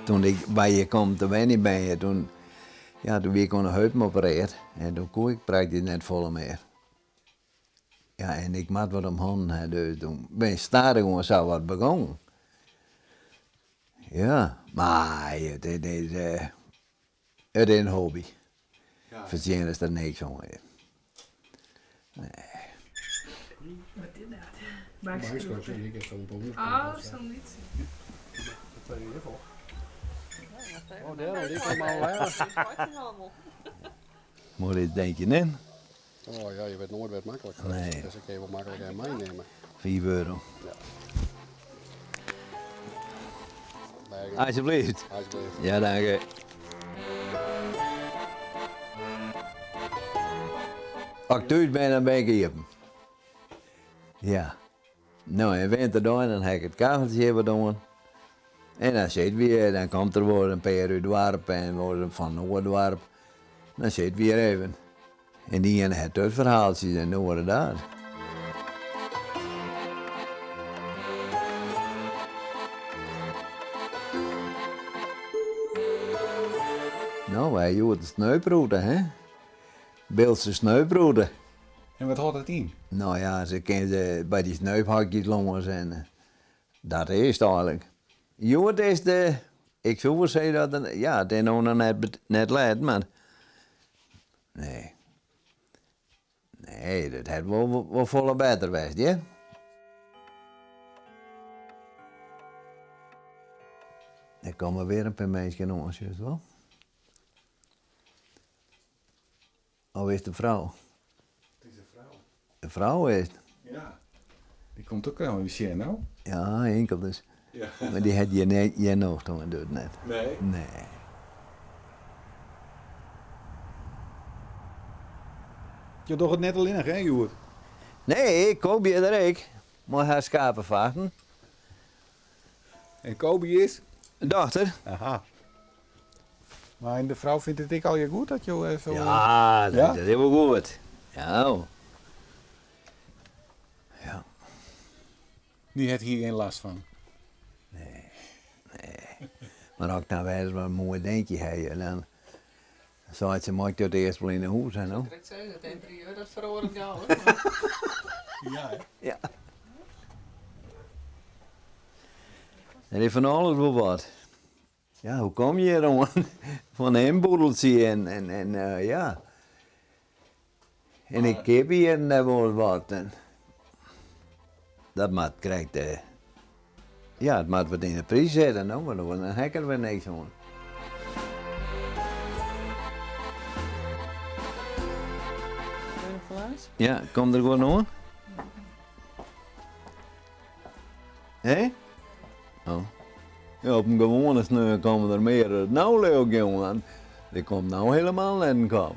Toen ik by je kom te wenjen ben, toen, ja, toen wie ik oan de heupen opereard en toen koe ik praktysk net folle mear. Ja, en ik moat wat om hannen ha, dus toen bin ik stadichoan sa wat begongen. Ja, mar it is, it is in hobby. Fertsjinnest der niks oan. Nee. Wat is dat? Oh, zo'n lytse. Oh, dêr lit ik al. Moai dit denkje net. Oh ja, je weet nooit wat makkelijk is. Nee. Dus ik kan je wel makkelijk even meenemen. 5 euro. Ja. Alsjeblieft. Alsjeblieft. Ja, dank je. As ik thús bin, dan bin ik iepen. Ja. No, en winterdei dan ha ik it kacheltsje wat oan. En dan sitte we hjir, dan komt der wol in pear út it doarp en wol fan in oar doarp. Dan sitte we hjir even. En de iene hat dat ferhaaltsjes en de oare dat. No, wy ha hjoed in sneuprûte, hè? Biltse sneuprûte. En wat hâldt dat yn? No ja, se kinne by dy sneuphokjes lâns en dat is it eigenlik. Hjoed is de, ik soe wol sizze dat it, ja, it is no noch net, net let, mar nee. Nee, dat hat wol, wol folle better west, hear. Der komme wer in pear minsken oan, sjochst wol. Of is it de frou? It is de frou. De frou is it. Ja. Dy komt ek even sjen no. Ja, inkeld dus. Ja. Mar dy hat hjir net, hjir nocht oan, docht net. Nee? Nee. Jo dogge it net allinnich hè, hjoed? Nee, Kobe is der ek. Mei har skapefachten. En Kobe is? Dochter. Aha. Maar en de frou fynt it ek allegear goed dat jo zo... Ja, dat is wol goed. Ja. Ja. Dy hat hjir gjin lêst fan? Nee, nee. Mar as ik dan wer ris wat in moai dinkje ha, dan seit se, mei ik dat earst wol yn 'e hûs ha no? Ik sei, it ynterieur dat feroaret gau. Ja, hè? Ja. Der is fan alles wol wat. Ja, hoe kom je hjir oan? Fan in ynboedeltsje en, en, en eh, ja. En ik keap hjir net wol wat. En dat moat krekt, eh, ja, it moat wat yn de priis sitte, no, want dan ha ik der wer niks oan. Ja, kom der gewoan oan. Hè? Oh. Ja, op in gewoane sneon komme der mear as no, leau ik, jonge. Der komt no helemaal net in kop.